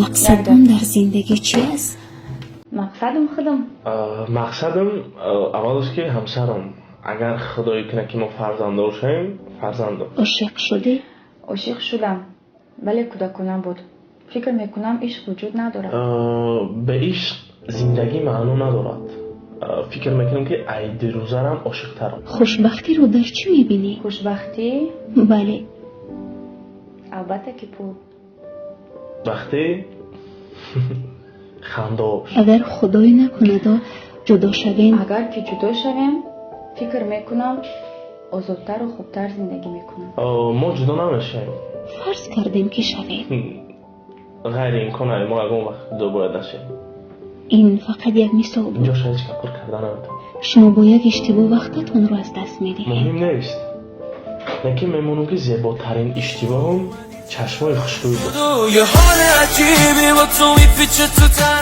Мақсадтон дар зиндагӣ чи аст? Мақсадам худам. Мақсадам аввалаш ки ҳамсарам, агар худое кунад, ки мо фарзанддор шавем, фарзандам. Ошиқ шудӣ? Ошиқ шудам, вале кӯдакона буд. Фикр мекунам, ишқ вуҷуд надорад. Ба ишқ зиндагӣ маъно надорад. Фикр мекунам, ки ай дирӯзарам ошиқтарам. Хушбахтиро дар чӣ мебинӣ? Хушбахтӣ? Бале. Албатта ки пул. Бахтӣ хандош. Агар худое накунадо ҷудо шавем? Агар ки ҷудо шавем, фикр мекунам, озодтару хубтар зиндагӣ мекунам. Мо ҷудо намешавем. Фарз кардем, ки шавем. Ғайриимкон, мо ягон вақт ҷудо бояд нашавем. Ин фақат як мисол буд. Инҷо ҳеҷ гап пур карда наметавонам. Шумо бо як иштибоҳ вақтатонро аз даст медиҳед. Муҳим нест, лекин мемонам, ки зеботарин иштибоҳам чашмои хушрӯй буд. یه حال عجیبی با تو میپیچه تو تن.